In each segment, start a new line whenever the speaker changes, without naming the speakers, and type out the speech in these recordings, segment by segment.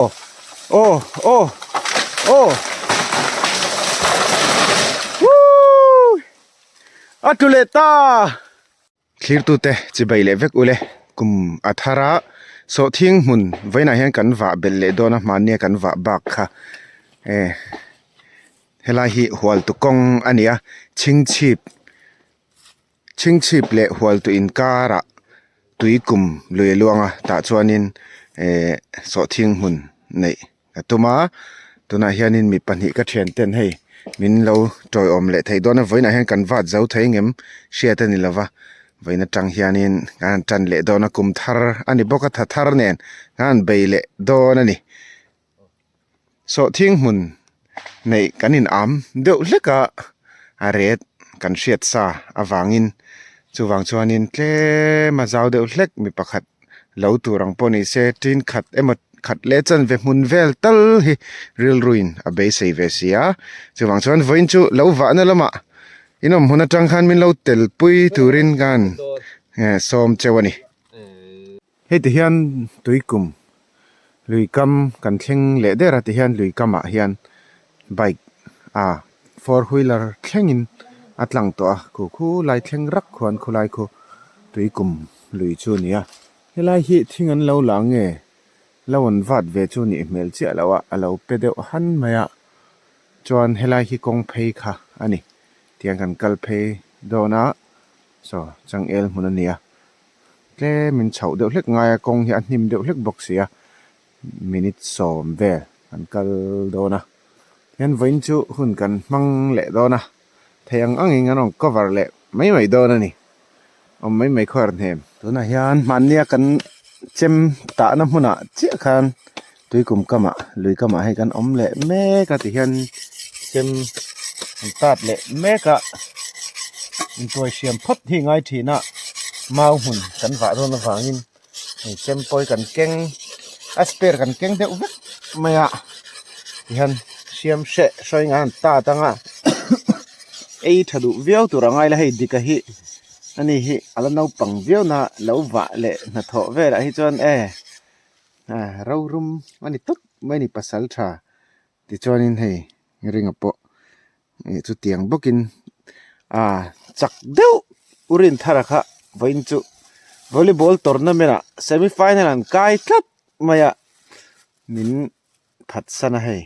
Aw aw aw Woo A tlu leh ta! Thlirtute chibai leh vek ule kum a thar a sawhthing hmun vawiinah hian kan vah belh leh dawn a hmannia kan vah bak kha e helai hi hualtu kawng a ni a chhingchhip Chhingchhip leh hualtu inkarah tui kum lui a luang a tah chuanin ehh sawhthing hmun neih a tum a tunah hianin mi pahnih ka thian ten hei min lo tawiawm leh theih dawn a vawiinah hian kan vat zo thei ngem hriat a ni lova vawiin atang hianin kan han tan leh dawn a kum thar a ni bawk a tha thar nen kan han bei leh dawn a ni. Sawhthing hmun neih kan in am deuh hlek a a ret kan hriat sa avangin chuvang chuanin tlem a zau deuh hlek mi pakhat lo tur ang pawh ni se tin khat emaw khat leh chanve hmun vel tal hi rilruin a beisei ve si a chuvang chuan vawiin chu lo vahna lamah inawm hmun atang khan min lo tel pui turin khan sawm cheu a ni. Hei ti hian tuikum lui kam kan thleng leh der a ti hian lui kamah hian bike a four wheeler thlengin a tlang tawh a khu khu lai thleng rak khuan khulai khu tuikum lui chu a ni a helai hi thing an lo la nge lo an vat ve chu nih hmel chiah loh a a lo pe deuh han mai a chuan helai hi kawng phei kha a ni tiang kan kal phei dawn a saw changel hmun a ni a. Tlem in chhoh deuh hlek ngai a kawng hi a hnim deuh hlek bawk si a minute sawm vel kan kal dawn a hian vawiin chu hun kan hmang leh dawn a thei ang ang in an rawn cover leh mai mai dawn a ni awm mai mai khaw er hnem. Tunah hian hmannia kan chem tahna hmunah chiah khan tuikum kamah lui kamah hei kan awm leh mek a tihian chem an tat leh mek a intuai hriam phawt hi ngai thin a mau hmun kan vah dawn avangin hei chem pawh hi kan keng a spare kan keng deuh vek mai a tihian hriam hreh hruai ngai an tat ang a ei tha duh viau tur a ngai la hei dika hi ani hi a la naupang viau na lo vah leh hnathawh velah hi chuan e. Rorum a ni tawp mai a ni pasal tha tichuanin hei ringa pawh ih chutiang bawkin ah chak deuh u Rinthara kha vawiin chu volleyball tournament ah semi final an kai tlat mai a min phatsan a hei.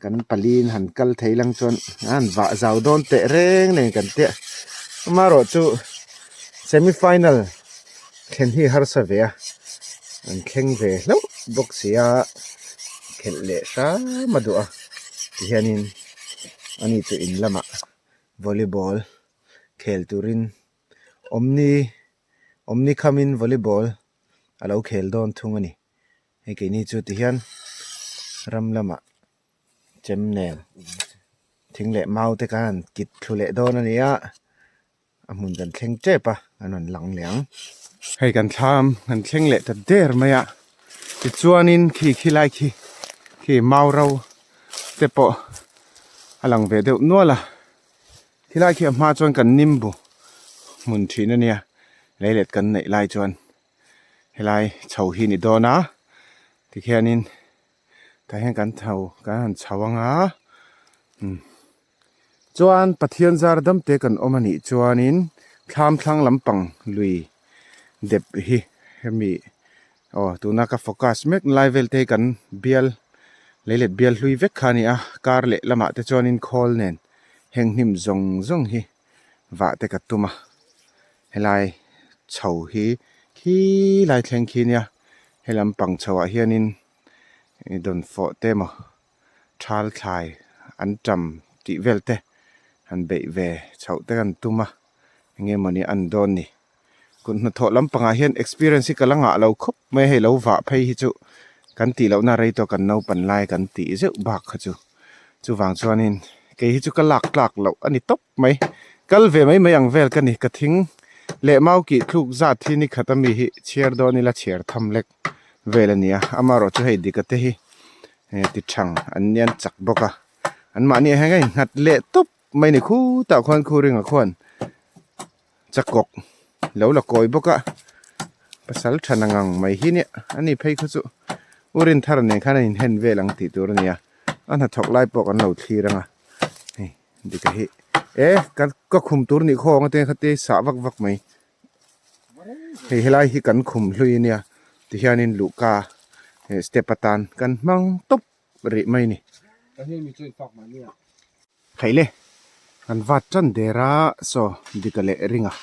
Kan paliin han kal thei lang chuan a han vah zau dawn teh reng nen kan tia amaherawh chu semi final thlen hi harsa ve a an thleng ve hlauh bawk si a khelh leh hram a duh a tihianin ani chu in lamah volleyball khel turin awmni awmni khamin volleyball a lo khel dawn thung a ni. Hei keini chu tihian ram lamah chem nen thing leh mau te khan an kit thlu leh dawn a ni a a hmun kan thleng tep a an rawn lang leh ang. Hei kan thlam kan thleng leh ta der mai a tichuanin khi khi lai khi khi mau ro te pawh a lang ve deuh nual a khilai khi a hma chuan kan nimbu hmun thin a nia leilet kan neih lai chuan. Helai chho hi ni dawn a tikhianin tah hian kan chho kan han chho anga umm chuan Pathian zar dam te kan awm a nih chuanin thlam thlang lampang lui dep hi hemi aw tuna ka focus mek lai vel te hi kan bial leilet bial hlui vek kha a ni a kar leh lamah te chuanin khawl nen heng hnim zawng zawng hi vah te ka tum a. Helai chho hi khilai thleng khi nia he lampang chho ah hianin ih dawnfawh te emaw thal thlai an tam tih vel te han beih ve chhoh te kan tum a eng nge mawni a an dawn ni kut hnathawh lampangah hian experience hi ka la ngah lo khawp mai a hei lo vah phei hi chu kan tih lohna rei tawh kan naupan lai kan tih zeuh bak kha chu chuvang chuanin kei hi chu ka lak tlak loh a ni tawp. Mai kal ve mai mai ang vel ka ni ka thing leh mau kih thluk zat hi ni khat ami hi chhiar dawn ila chhiar tham lek vel a ni a amaherawh chu hei dika te hi ti thang an nian chak bawk a an mahni ah hian ka innghat leh tawp mai ni khutah khuan khu ringah khuan chakawk lo la kawi bawk a pasal tha na ngang mai hi nia ani phei kha chu. U Rinthara nen khan an inhen vel ang tih tur a ni a, a hnathawk lai pawh kan lo thlir ang a, hei dika hi e ka khum tur nih khawng a te kha te sah vak vak mai. Hei helai hi kan khum hlui a nia tihianin luhka eh step atan kan hmang tawp rih mai a ni. Khaile kan vat tan der a saw dika leh ringa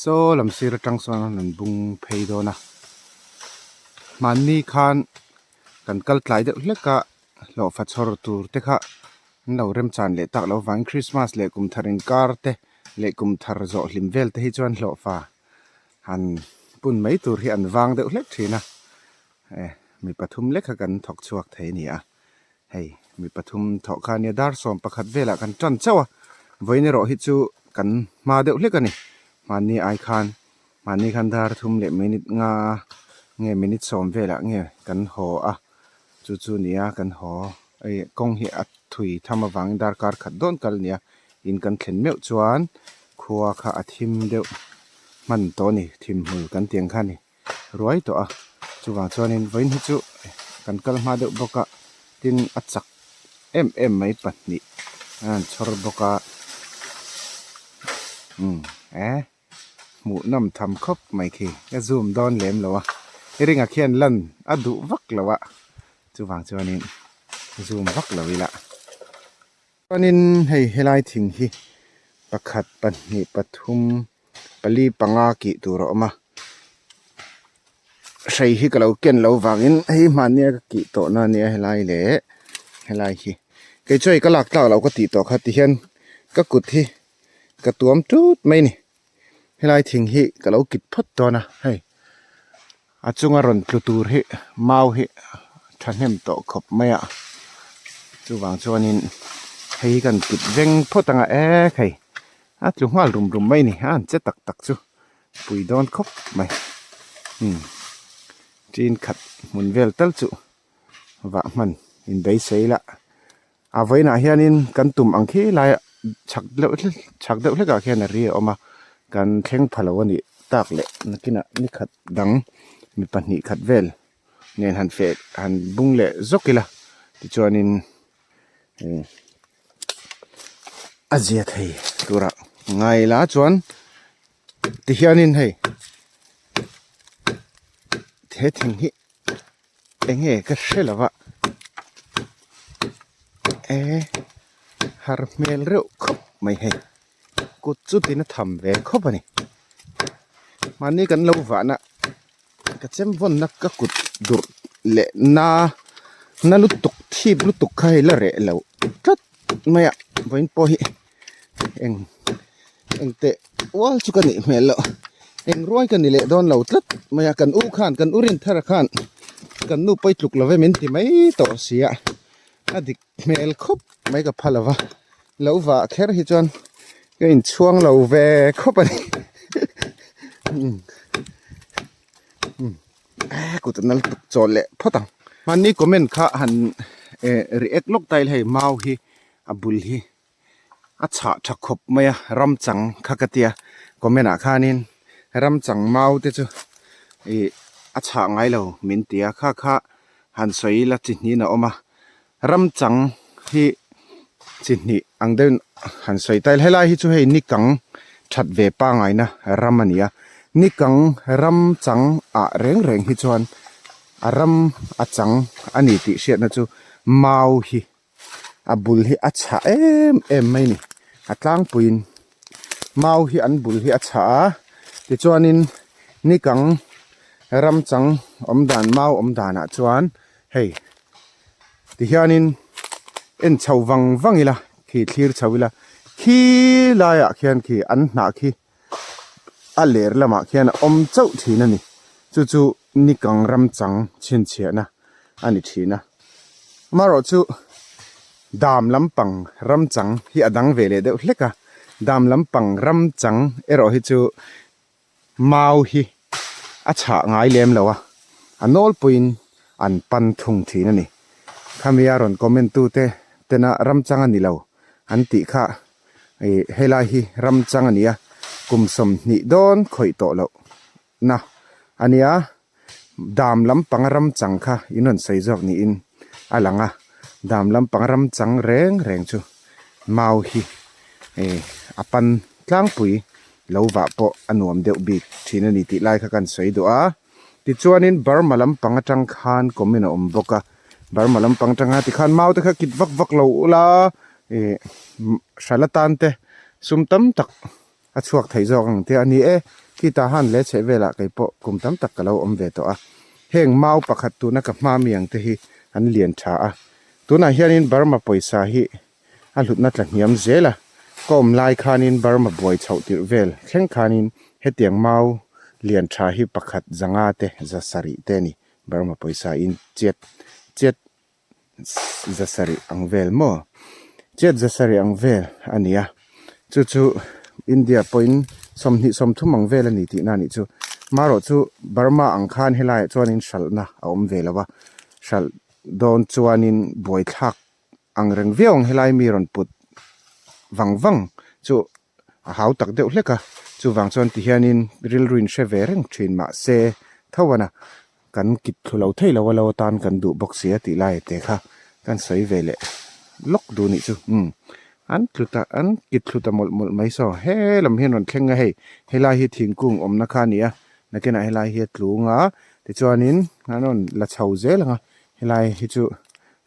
saw lam sir atang sawn an rawn bung phei dawn a hmanni khan kan kal tlai deuh hlek a hlawhfa chhawr tur te kha an lo remchan leh tak loh avangin Christmas leh kum thar inkar te leh kum thar zawh hlim vel te hi chuan hlawhfa han pun mai tur hi an vang deuh hlek thin a eh mi pathum lek kha kan thawk chhuak thei a ni a hei mi pathum thawh kha ania dar sawm pakhat velah kan tan chauh a vawiin erawh hi chu kan hma deuh hlek a ni mahni ai khan mahni khan dar thum leh minute nga nge minute sawm velah nge kan haw a chu chu nia kan haw hei kawng hi a thui tham avangin darkar khat dawn kal a ni a in kan thlen meuh chuan khua kha a thim deuh hman tawh a ni thim hmul kan tih ang kha a ni. Ruai tawh a chuvang chuanin vawiin hi chu kan kal hma deuh bawk a tin a chak em em mai pahnih a han chhawr bawk a umm eh hmuh nawm tham khawp mai khi ka zoom dawn lem lo a i ringah khian lan a duh vak lo a chuvang chuanin zoom vak lo ila. Chuanin hei helai thing hi pakhat pahnih pathum pali panga kih tur a awm a hrei hi ka lo ken lo vangin hei hmahnia ka kih tawh na ania helai leh helai hi kei chu hei ka lak tlak loh ka tih tawh kha tihian ka kut hi ka tuam tut mai a ni helai thing hi ka lo kit phawt dawn a hei a chunga rawn tlu tur hi mau hi thahnem tawh khawp mai a chuvang chuanin hei hi kan kit veng phawt ang a ek hei a tlu nghal rum rum mai a ni a an che tak tak chu pui dawn khawp mai umm tin khat hmun vel tal chu vah hman inbeisei la. A vawiinah hianin kan tum ang khi laiah chhak deuh hlek chhak deuh hlekah khian a ri a awm a kan thleng pha lo a nih tak leh nakinah ni khat dang mi pahnih khat vel nen han feh han bung leh zawk ila tichuanin eh a zia thei turah ngai ila chuan tihianin hei he thing hi. Eng nge ka hre lo a e har hmel reuh khawp mai hei kut chu tin a tham ve khawp a ni mahni kan lo vahna ka chem vawnna ka kut durh leh na na lutuk thip lutuk kha hei la reh loh tlat mai a vawiin pawh hi eng eng teh ual chu ka nih hmel loh eng ruai ka ni leh dawn lo tlat mai a kan u khan kan u Rinthara khan kan nu pawi tluk lo ve min ti mai tawh si a a dik hmel khawp mai ka phal lova lo vah kher hi chuan ka inchhuang lo ve khawp a ni kut a nal tuk chawl leh phawt ang hmanni comment kha han eh react lawk ta ila hei mau hi a bul hi. A chhah tha khawp mai a ram chang kha ka tia comment ah khanin ram chang mau te chu ih a chhah ngai lo min ti a kha kha han sawi ila chi hnihin a awm a ram chang hi chi hnih ang deuhin han sawi ta ila helai hi chu hei nikang that ve pangaina ram a ni a nikang ram chang ah reng reng hi chuan a ram a chang a ni tih hriatna chu mau hi. A bul hi a chhah em em mai a ni a tlangpuiin mau hi an bul hi a chhah a tichuanin nikang ram chang awm dan mau awm danah chuan hei tihianin en chho vang vang ila khi thlir chho ila khi laiah khian khi an hnah khi a ler lamah khian a awm chauh thin a ni chu chu nikang ram chang chhinchhiahna a ni thin a amaherawh chu dam lampang ram chang hi a dang ve leh deuh hlek a dam lampang ram chang erawh hi chu mau hi a chhah ngai lem lo a a nawlpuiin an pan thung thin a ni khami a rawn comment tute tena ram chang a ni lo an tih kha. Ih helai hi ram chang a ni a kum 20 dawn khawih tawh loh na a nia. Dam lampanga ram chang kha in rawn sawi zawk niin a lang a, dam lampanga ram chang reng reng chu mau hi eh a pan tlangpui lo vah pawh a nuam deuh bik thin a ni tih lai kha kan sawi duh a. Tichuanin Burma lampang atang khan comment a awm bawk a, Burma lampang atanga tikhan mau te kha kit vak vak lo ula ih hral atan te sum tam tak a chhuak thei zawk ang te a ni e. Khitah han leh chheh velah kei pawh kum tam tak ka lo awm ve tawh a, heng mau pakhat tuna ka hma mi ang te hi an lian tha a, tunah hianin Burma pawisa hi a hlutna tla hniam zel a, ka awm lai khanin Burma buai chhoh tirh vel thleng khanin hetiang mau lian tha hi pakhat zanga te za sarih te a ni, Burma pawisa in chiat chiat za sarih ang vel maw? Chiat za sarih ang vel a ni a, chu chu India pawhin 20 30 ang vel a ni tihna a nih chu. Marawh chu Burma ang khan helaiah chuanin hralhna a awm ve lo a, hralh dawn chuanin buaithlak ang reng viau ang helai mi rawn put vang vang chu a hau tak deuh hlek a, chuvang chuan ti hianin rilru in hre ve reng thin mahse tho a na kan kit thlu lo thei lo a lo atan kan duh bawk si a tih lai te kha kan sawi ve leh lawk duh nih chu umm an tlu ta an kit thlu ta mawlh mawlh mai saw he lam hian rawn thleng a hei helai hi thingkung awmna kha a ni a nakinah helai hi a tlung a tichuanin an rawn la chho zel ang a helai hi chu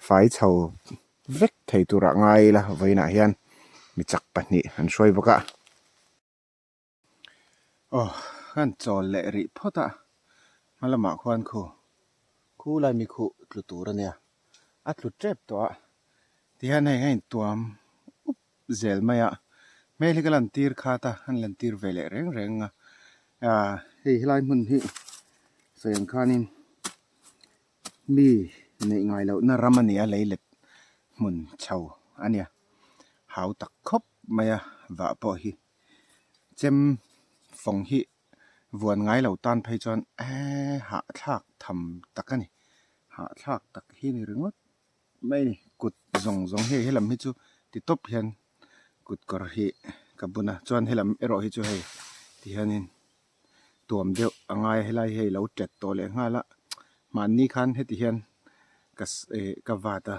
fai chho vek thei turah ngai ila vawiinah hian mi chak pahnih an hruai bawk a. Aw kan chawl leh rih phawt a, hma lamah khuan khu khu lai mi khuh tlu tur a nia, a tlu tep tawh a, tihian hei a intuam up zel mai a, hmel hi ka lan tir khat a, an lan tir ve leh reng reng a, ah hei helai hmun hi sawi ang khanin Mi neih ngai lohna ram a ni a, leilet hmun chho a nia. Hau tak khawp mai a vah pawh hi chem fawng hi vuan ngai lo tan phei chuan eee hahthlak tham tak a ni. Hahthlak tak hi ni ringawt mai a ni. Kut zawng zawng hi helam hi chu ti tawp hian kut kawr hi ka bun a, chuan helam erawh hi chu hei ti hianin. Tuam deuh a ngai a helai hei lo tet tawh leh nghal a mahni khan heti hian ka eh ka vat a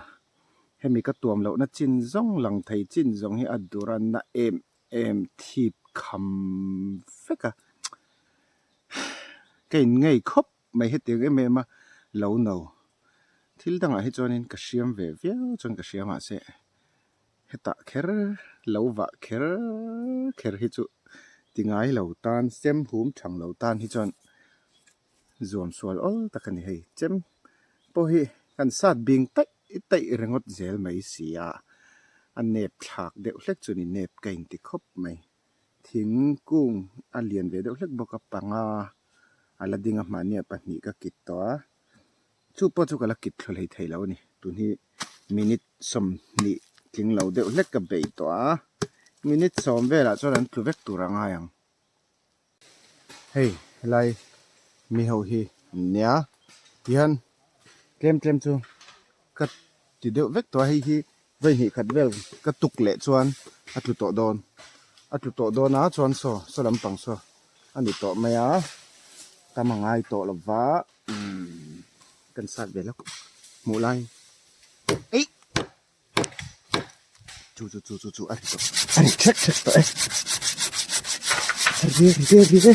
hemi ka tuam lohna chin zawng lang thei chin zawng hi a dur a na em em thip kham vek a ka in ngei khawp mai hetiang em em a lo no thil dangah hi chuanin ka hriam ve viau chuan ka hria mahse Hetah kher lo vah kher kher hi chu ti ngai lo tan chem hum thang lo tan hi chuan zuam sual awl tak a ni hei. Chem pawh hi kan sat bing taih taih ringawt zel mai si a, a nep thlak deuh hlek chu ni nep ka inti khawp mai. Thingkung a lian ve deuh hlek bawk a, panga a la ding a mahnia pahnih ka kit tawh a. Chu pawh chu ka la kit thlu hlei thei lo a ni. Tun hi minute 20 tling lo deuh hlek ka bei tawh a, minute 10 velah chuan an tlu vek tur a ngai ang. Hei helai mi ho hi an nia tihian tlem tlem chu ka ti deuh vek tawh a, hei hi vawi hnih khat vel ka tuk leh chuan a tlu tawh dawn a tlu tawh dawn a chuan saw saw lampang saw a ni tawh mai a tam a ngai tawh lova umm kan sat ve lawk hmuh lai eih chu chu chu chu chu a ri tawh a ri thek thek tawh e a ri ri ri ri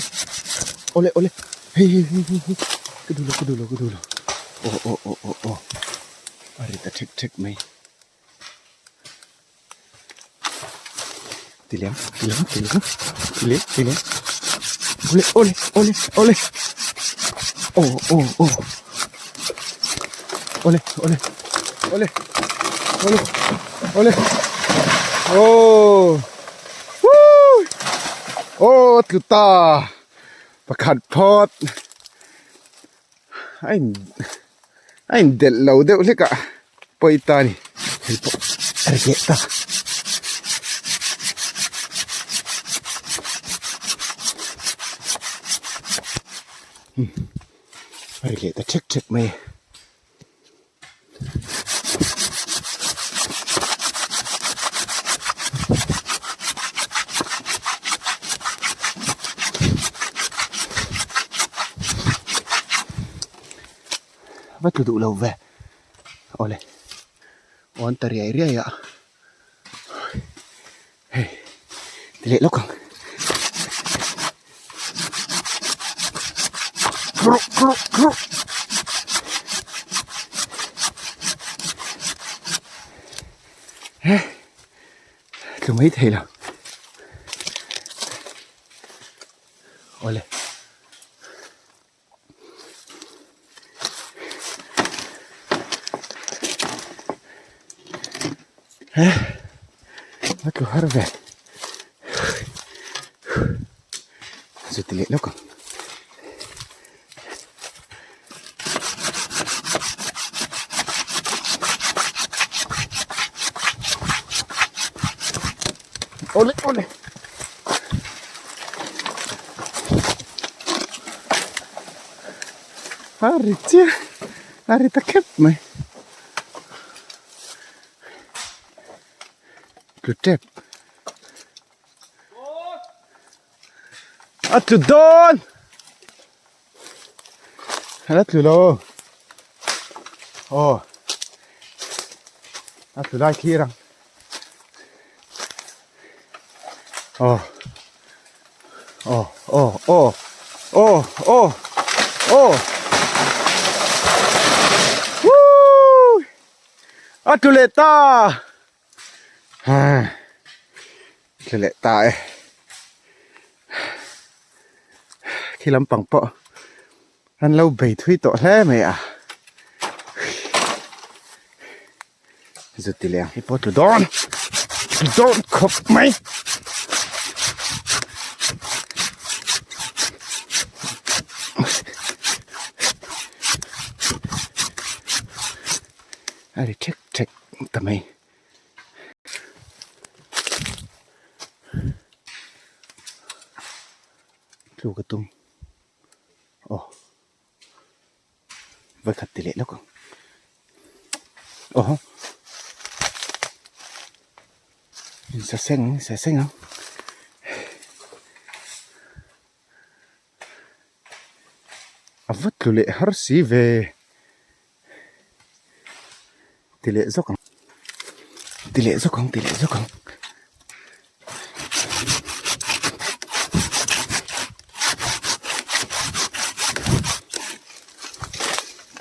awle awle hei hei hei hei hei ka duh lo ka duh lo ka duh lo aw aw aw aw aw a ri ta thek thek mai Tiliam tiliam tiliam tiliam tiliam awle awle awle awle aw aw aw awle awle awle awle awle aw woo aw tlu ta pakhat phawt a in a in delh lo deuh hlek a pawi ta a ni hei pawh a ri leh ta a ri leh ta thek thek mai a. Va tlu duh lo ve. Awle awn ta riai riai a. Hei ti leh lawk ang. He tlu mai thei lo. Awle. He a tlu har ve zu ti leh lawk ang. Awle awle. A ri chiah a ri ta khep mai tlu tep a tlu dawn a la tlu lo aw a tlu lai thlir ang. Aw aw aw aw aw aw aw Woo! A tlu leh ta ha tlu leh ta e khi lampang pawh an lo bei thui tawh hle mai a. Zuti leh ang hi pawh tlu dawn tlu dawn khawp mai. A ri thek thek ta mai. Tlu ka tum aw. Vawikhat ti leh lawk ang. Aww. Insa seng insa seng ang. A va tlu leh har si ve. Ti leh zawk ang. Ti leh zawk ang ti leh zawk ang.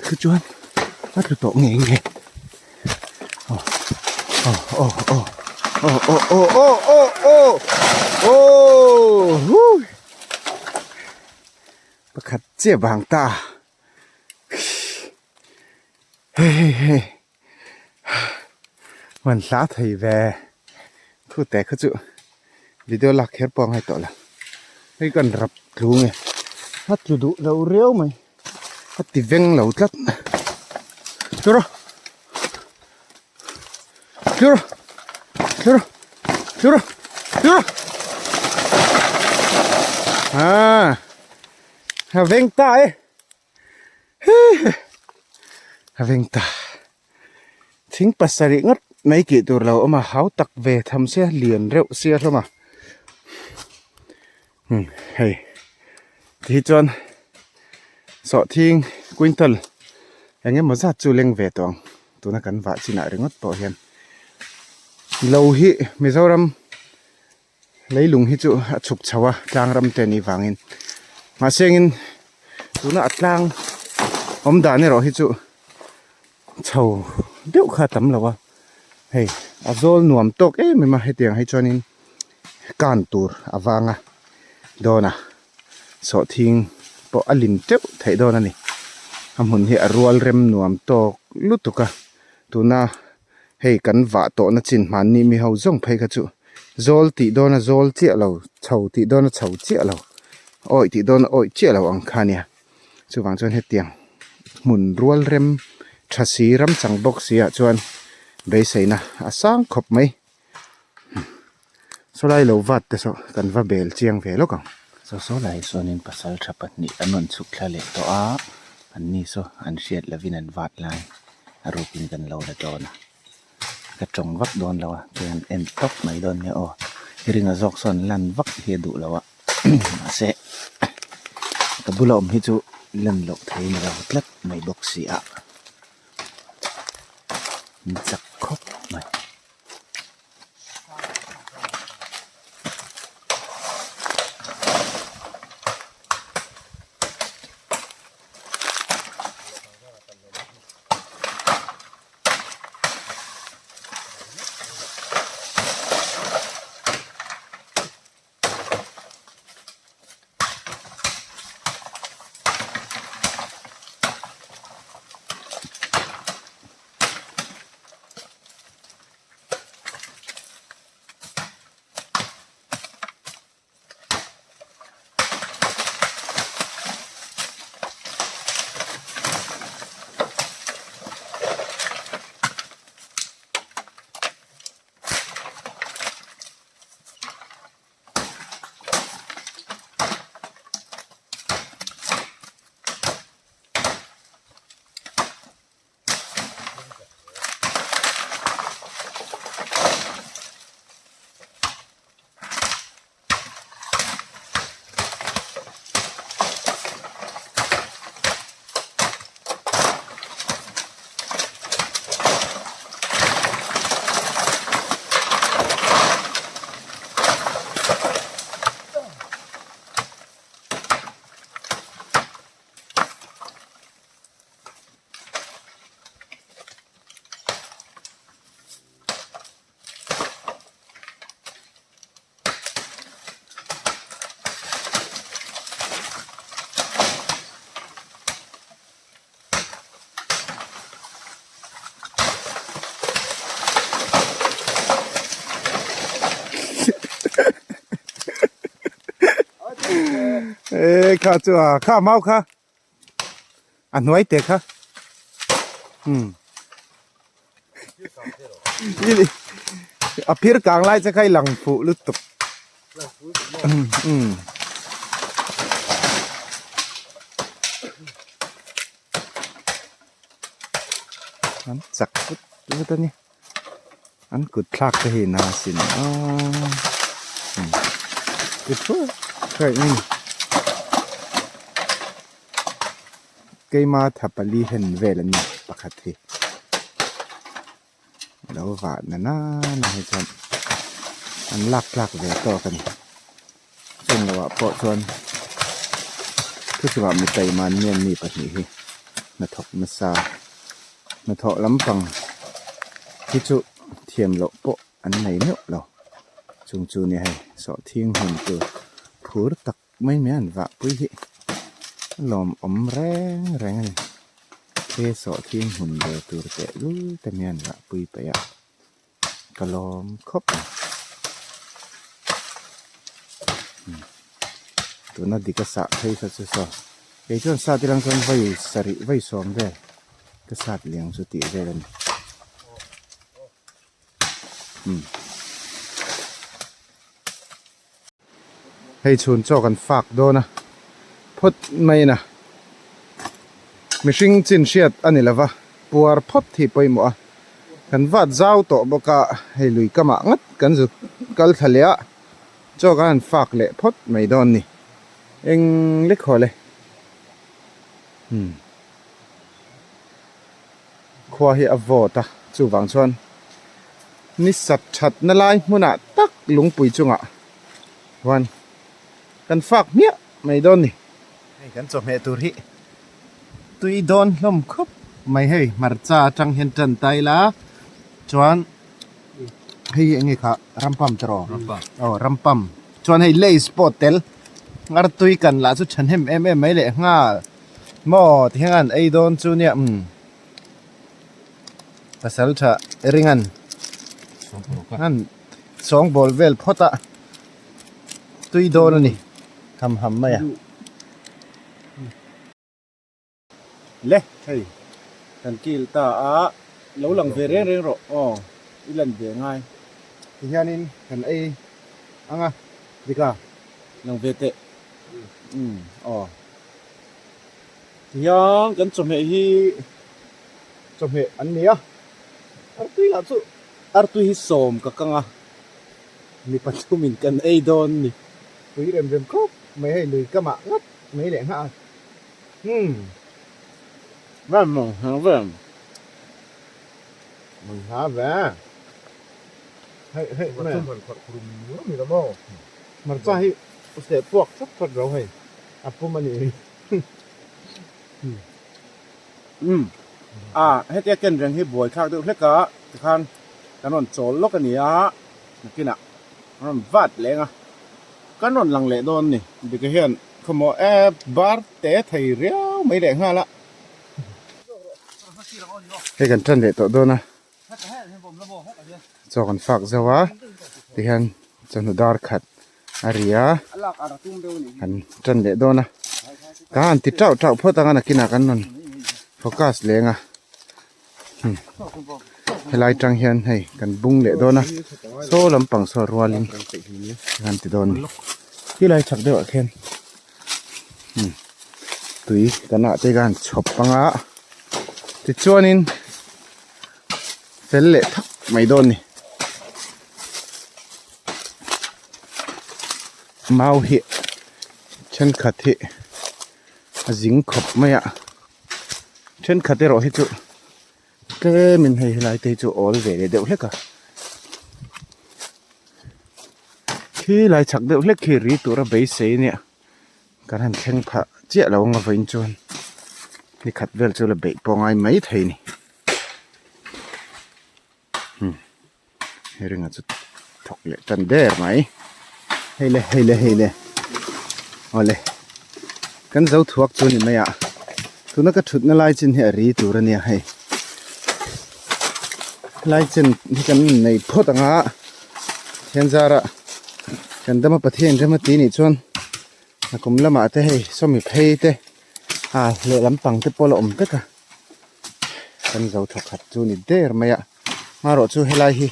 Chu chuan a tlu tawh ngei nge aw aw aw aw aw aw aw aw aw aw aw hu pakhat chiah vang ta hei hei hei. Man hla thei ve thu te kha chu video lak kher pawh a ngai tawh lo hei kan rap tlu nge a tlu duh lo riau mai a ti veng lo tlat tlu rawh tlu rawh tlu rawh tlu rawh tlu rawh ah a veng ta e. A veng ta thing pasarih ngawt mai tih tur lo awm a hau tak ve tham sia lian reuh sia hlawm a umm hei ti hi chuan sawhthing quintal eng emaw zat chu leng ve tawh ang tuna kan vah chinah ringawt pawh hian lo hi Mizoram. Leilung hi chu a chhuk chho a tlang ram te anih vangin mahse engin tuna a tlang awm dan erawh hi chu chho deuh kha a tam lo a hei a zawl nuam tawk em em a hetiang hi chuanin kan tur a vang a dawn a sawhthing pawh a lim teuh theih dawn a ni a hmun hi a rual rem nuam tawk lutuk a tuna. Hei kan vah tawhna chin hmanni mi ho zawng phei kha chu zawl tih dawna zawl chiah lo, chho tih dawna chho chiah lo, awih tih dawna awih chiah lo ang kha a nia. Chuvang chuan hetiang hmun rual rem tha si ram chang bawk si ah chuan beiseina a sang khawp mai. Sawlai lo vat te saw kan va bel chiang ve lawk ang.
Saw saw lai chuanin pasal tha pahnih an rawn chhuk thla leh tawh a, an ni saw an hriat lovin an vat lai a rukin kan lo la dawn a, ka tawng vak dawn lo a chuan en tawp mai dawn nia aw, ringa zawk sawn lan vak hi a duh lo a mahse ka bula awm hi chu lan loh thei ni lo tlat mai bawk si a. An chak khawp mai.
Ê kha chu à kha mau kha a hnuai te kha um a phir kang lai che kha i lang fuh lutuk um an chak vut vut a ni an kut thlak te hi na sin a kut thuai thuai mai a ni keima tha pali hen vel an ni pakhat hi a lo vah na nana hi chuan an lak tlak ve tawk a ni chung lohah pawh chuan thuchungah mi taiman mi an ni pahnih hi hnathawk nasa hnathawh lampang hi chu thiam loh pawh an nei meuh lo chung chu nia hei sawhthing hmun tur phur tak mai mai an vah pui hi a lawmawm reng reng a ni he sawhthing hmun ve tur tehlul te mai an vah pui paih a ka lawm khawp a tuna dik a sah phei kha chu saw kei chuan sat ilang chuan vawi sarih vawi sawm vel ka sat liang chu tih vel a ni. Hei chhun chaw kan fak dawn a phawt mai in a mihring chin hriat a ni lova puar phawt hi pawimawh a kan vat zau tawh bawk a hei lui kamah ngat kan zu kal thla leh a chaw kan han fak leh phawt mai dawn ni eng lek haw le umm khua hi a vawt a chuvang chuan ni sat that na lai hmunah tak lungpui chungah chuan kan fak hmiah mai dawn ni. Hei kan chawhmeh tur hi tui dawn hlawm khawp mai hei hmarcha atang hian tan ta ila chuan hei hi enge kha rampam te rawh aw rampam chuan hei lace pawh tel ngartui kan lah chu thahnem em em mai leh nghal maw ti hian an ei dawn chu nia umm pasal tha ringan an sawngbawl vel phawt a tui dawn a ni ham ham mai a le hei kan kil ta a lo lang ve reng reng rawh aw i lan ve ngai ti hianin kan ei ang a dika lang ve teh umm aw. Tihian kan chawhmeh hi chawhmeh an ni a, artui lah chu artui hi sawm ka kang a, mi pathumin kan ei dawn ni. Pui rem rem khawp mai hei lui kamah ngat mai leh nghah a, umm van mawng hang vel. Man hla ve. Hei hei mai.
Hmarcha man kharh rum rum i la maw?
Hmarcha hi seh puak thawt thawt ro hei. A pum a nih hi. Umm. A hetia ken reng hi buai thlak deuh hlek a tikhan kan rawn chawl lawk a ni a, nakinah kan rawn vat leng a, kan rawn lang leh dawn a ni. Dika hian khawmaw e bar te thei riau mai leh nghal a. Hei kan tan leh tawh dawn a, chaw kan fak zo a tihian chawhnu dar khat a ri a, kan tan leh dawn a, ka han ti tauh tauh phawt ang a nakinah kan rawn focus leng a, helai tang hian hei kan bung leh dawn a, saw lampang saw rualin kan ti dawn a ni, khilai chhak deuhah khian. Tui kan ah te khan chhawp ang a tichuanin fel leh thak mai dawn a ni mau hi thenkhat hi a zing khawp mai a thenkhat erawh hi chu tlemin hei helai te hi chu awl ve leh deuh hlek a. Khi lai chak deuh hlek khi ri tura beisei ania kan han thleng phah chiah lo ang avawiin chuan ni khat vel chu la beih pawh ngai mai thei a ni hmm he ringa chu thawk leh tan der mai hei le hei le hei le awle kan zo thuak chu a ni mai a tuna ka thutna lai chin hi a ri tur ania hei. Helai chen hi kan nei phawt ang a thian zara kan dama Pathian rem a ti nih chuan a kum lamah te hei sawmi phei te ah lehlam pang te pawh a la awm vek a kan zo thawkhat chu ni der mai a marawh chu helai hi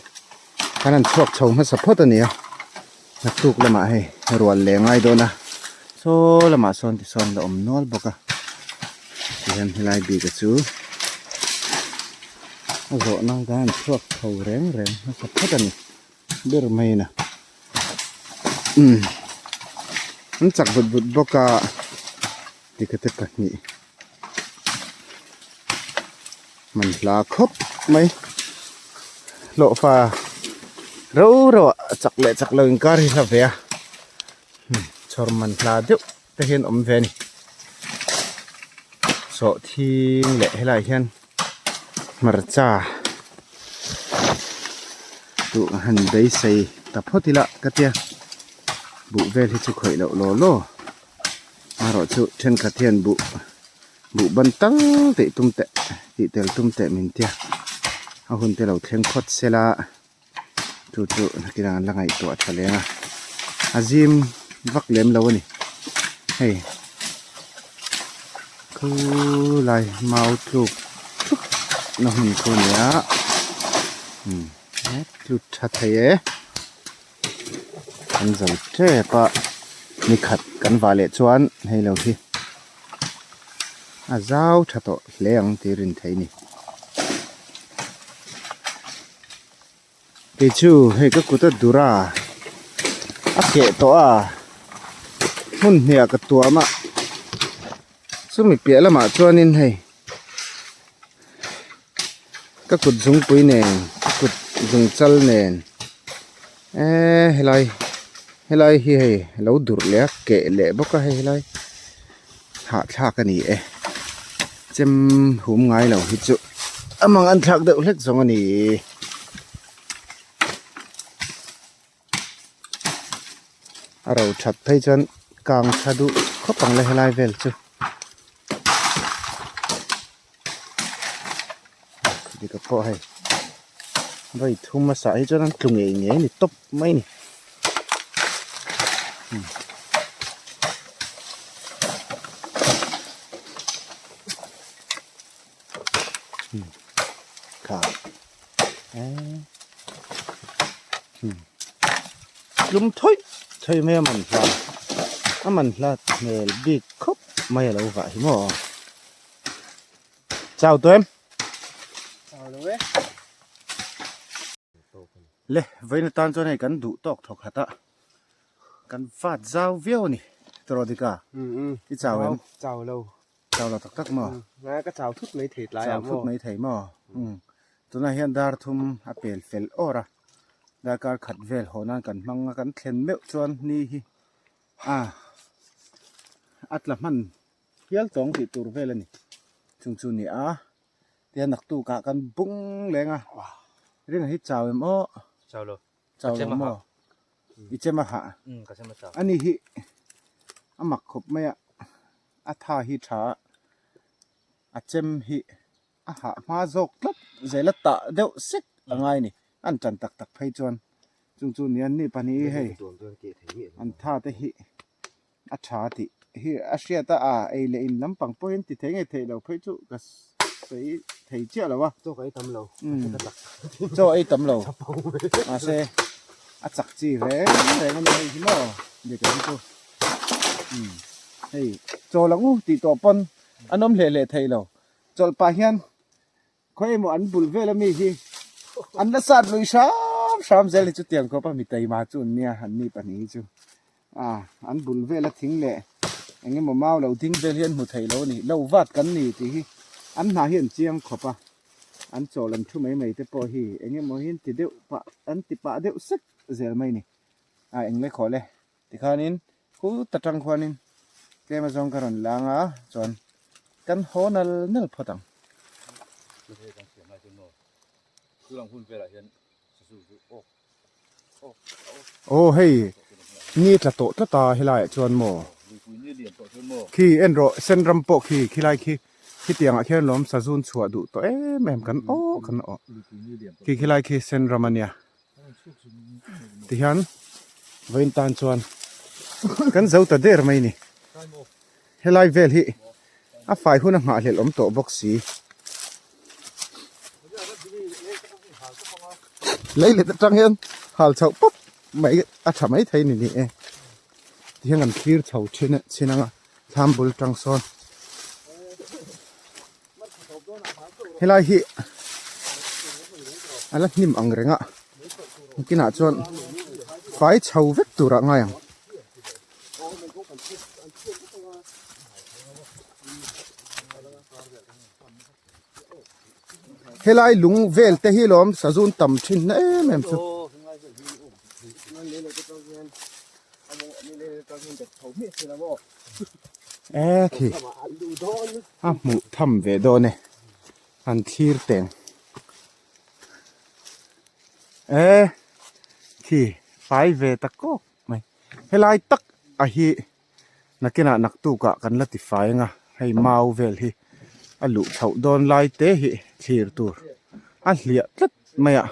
kan han chhuak chho hmasa phawt a ni a naktuk lamah hei rual leh ngai dawn a saw lamah sawn tisawn la awm nual bawk a tihian helai bik a chu a zawh nan khan an chhuak chho reng reng hmasa phawt a ni ber mai in a umm an chak vut vut bawk a tikate pahnih. Man hla khawp mai hlawhfa ro ro ah chak leh chak lo inkar hi hla ve a chhawr man hla deuh te hian awm ve a ni sawhthing leh helaiah hian hmarcha duh han beisei ta phawt ila ka tia buh vel hi chu khawih loh law law. Erawh chu thenkhat hian buh buh ban tal tih tum teh tih tel tum teh min tia a hun te lo thleng phawt sela chu chu nakinah an la ngaihtuah tha leng a a zim vak lem lo a ni hei khulai mau tluk thup na hun khu a ni a umm tlu tha thei e. An zo tep a ni khat kan vah leh chuan hei lo hi a zau tha tawh hle ang tih rin theih a ni. Kei chu hei ka kut a dur a a keh tawh a hmun hniah ka tuam a chumi piah lamah chuanin hei. Ka kut zungpui nen ka kut zungchal nen eee helai helai hi hei a lo durh leh a keh leh bawk a hei helai hahthlak a ni e chem hum ngai lo hi chu a mang an thlak deuh hlek zawng a ni. A ro that phei chuan kang tha duh khawp ang le helai vel chu. Dika pawh hei vawi thum a sah hi chuan an tlu ngei ngei a ni tawp mai a ni. Kha Tlum thawih thawih mai a man hla a man hla hmel bik khawp mai a lo vah hi maw chau tawh em le vawiin atan chuan hei kan duh tawk thawk khat a kan vat zau viau a ni tawrh dika i chau em
chau lo
chau lo tak tak maw
ka chau thut mai thei tlai
chau thut mai thei maw.
Tunah hian dar thum a pel fel awr a, darkar khat vel haw nan kan hmang a, kan thlen meuh chuan ni hi a a tla hman hial tawng tih tur vel a ni. Chung chu ni a, tihian naktukah kan bung leng a, ringa hi chau em aw?
Chau lo.
Chau lo maw? I chem a hah? Ani hi a mak khawp mai a, a tha hi tha a, a chem hi a hah hma zawk tlat zel a tah deuh sek a ngai a ni. An tan tak tak phei chuan chung chu ni an ni pahnih hi hei an tha te hi a tha tih hi a hriat a, a ei leh in lampang pawhin ti thei ngei theih lo phei chu ka sawi thei chiah lo a.
Chaw ei tam lo.
Chaw ei tam lo. Mahse a chak chi reng reng a ni hei hi maw dik ang chu. Hei chaw lang u tih tawh pawn an awm hleh hleh thei lo. Chawlh pah hian khawi emaw an bul vel ami hi an la sat lui hram hram zel hi chutiang khawp a mi taima chu an nia an ni pahnih hi chu a an bul vela thing leh eng emaw mau lo ding vel hi an hmu thei lo a ni lo vat kan ni tih hi an hna hi an chiang khawp a an chawl an thu mai mai te pawh hi eng emaw hi an ti deuh pah an ti pah deuh sek zel mai a ni a eng le khawh le. Tikhanin khu ta tang khuanin tlem azawng ka rawn lang a chuan kan haw nal nal phawt ang. Aw hei ni tla tawh tlat a helaiah chuan maw khi en rawh sen ram pawh khi khilai khi khitiang ah khian lawm sazun chhuah duh tawh em em kan awh kan awh khi khilai khi sen ram a nia. Tihian vawiin tan chuan kan zo ta der mai ni. Helai vel hi a fai hun a nghahhlelh awm tawh bawk si. Lei let atang hian hal chhoh pawp mai a tha mai thei ni ni e. Tihian kan thlir chho thin a chin anga thlam bul tang sawn. Helai hi a la hnim ang reng a kinah chuan fai chho vek turah ngai ang. Helai lung vel te hi lawm sazun tam thin na em em chu. E khi a hmuh tham ve dawn e an thlir teng e khi fai ve ta kawk mai helai tak a hi nakinah naktukah kan la ti fai ang a hei mau vel hi a luh chhoh dawn lai te hi thlir tur a hliah tlat mai a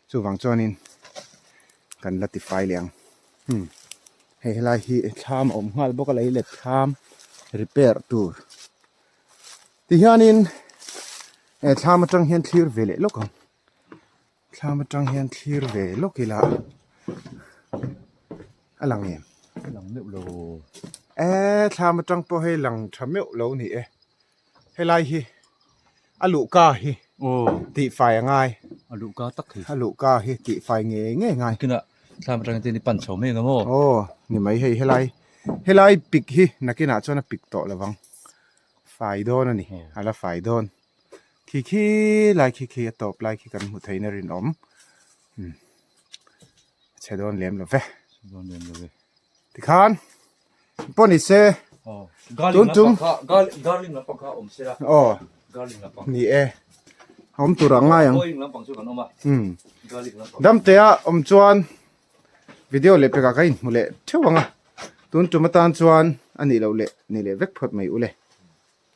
chuvang chuanin kan la ti fai leh ang. Hmm hei helai hi thlam a awm nghal bawk a lei let thlam repair tur tihianin he thlam atang hian thlir ve leh lawk ang thlam atang hian thlir ve lawk ila a lang em
lang meuh lo
e thlam atang pawh hei lang tha meuh lo ni e helai hi a luhka hi tihfai a ngai
a luhka tak hi
a luhka hi tihfai ngei ngei ngai
kinah thlam atang hian i pan chho mai ang maw
aw ni mai hei helai helai pik hi nakinah chuan a pik tawh lovang fai dawn a ni a la fai dawn khi khi lai khi khi a tawp lai khi kan hmu theihna rinawm a chhe dawn lem lo ve
dawn lem lo ve
tikhan pawh ni se
tun tum aw
ni e awm tur ang ngai ang damtea awm chuan video leh pekah ka inhmu leh theuh ang a tun tum atan chuan a nih loh leh ni leh vek phawt mai ule.